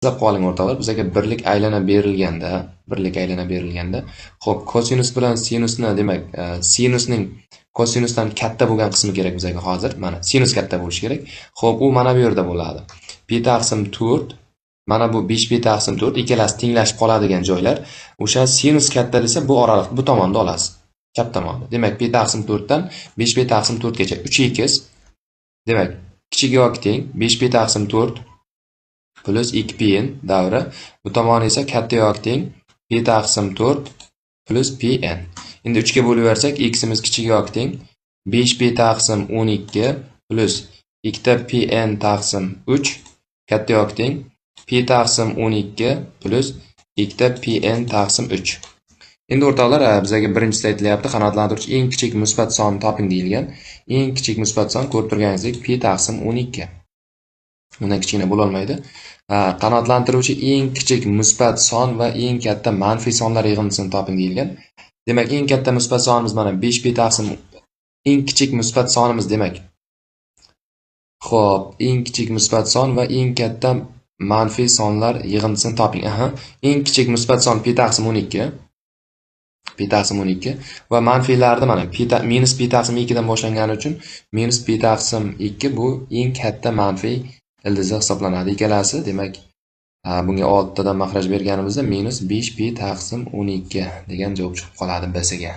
Eslab qoling o'rtoqlar, bizga birlik aylana berilganda, xo'p, kosinus bilan sinusni, demak, sinusning kosinusdan katta bo'lgan qismi kerak bizga hozir. Mana sinus katta bo'lishi kerak. Xo'p, u mana bu yerda bo'ladi. Pi taqsim 4, mana bu 5 pi taqsim 4 ikkalasi tenglashib qoladigan joylar. O'sha sinus katta desa, bu oraliq bu tomonda olasiz. Chap tomonda. Demak, pi taqsim 4 dan 5 pi taqsim 4 gacha 3 x. Demak, kichik yoki teng 5 pi taqsim 4 plus 2 pi n davri. Bu tomoni esa katta yoki teng pi taqsim 4 plus pi n. Endi 3 ga bo'lib bersak, x imiz kichik yoki teng 5 pi taqsim 12 plus 2 ta pi n taqsim 3 katta yoki teng pi taqsim 12 plus 2 ta pi n taqsim 3. Endi o'rtoqlar, bizga birinchisida aytilyapti, qanoatlantiruvchi eng kichik musbat sonni toping deyilgan. Eng kichik musbat son ko'rib turganingizdek pi taqsim 12. Undan kichkina bo'la olmaydi. Qanoatlantiruvchi eng kichik musbat son va eng katta manfiy sonlar yig'indisini toping deyilgan. Demak, eng katta musbat sonimiz mana 5 pi taqsim eng kichik musbat sonimiz demak. Xo'p, eng kichik musbat son va eng katta manfiy sonlar yig'indisini toping. Aha, eng kichik musbat son pi taqsim 12. Pi taqsim 12 va manfiylarni mana minus pi taqsim 2 dan boshlangani uchun minus pi taqsim 2 bu eng katta manfiy ildizi hisoblanadi. Ikkalasi, demak, bunga 6 tadan maxraj berganimizda minus 5 pi taqsim 12 degan javob chiqib qoladi B-siga.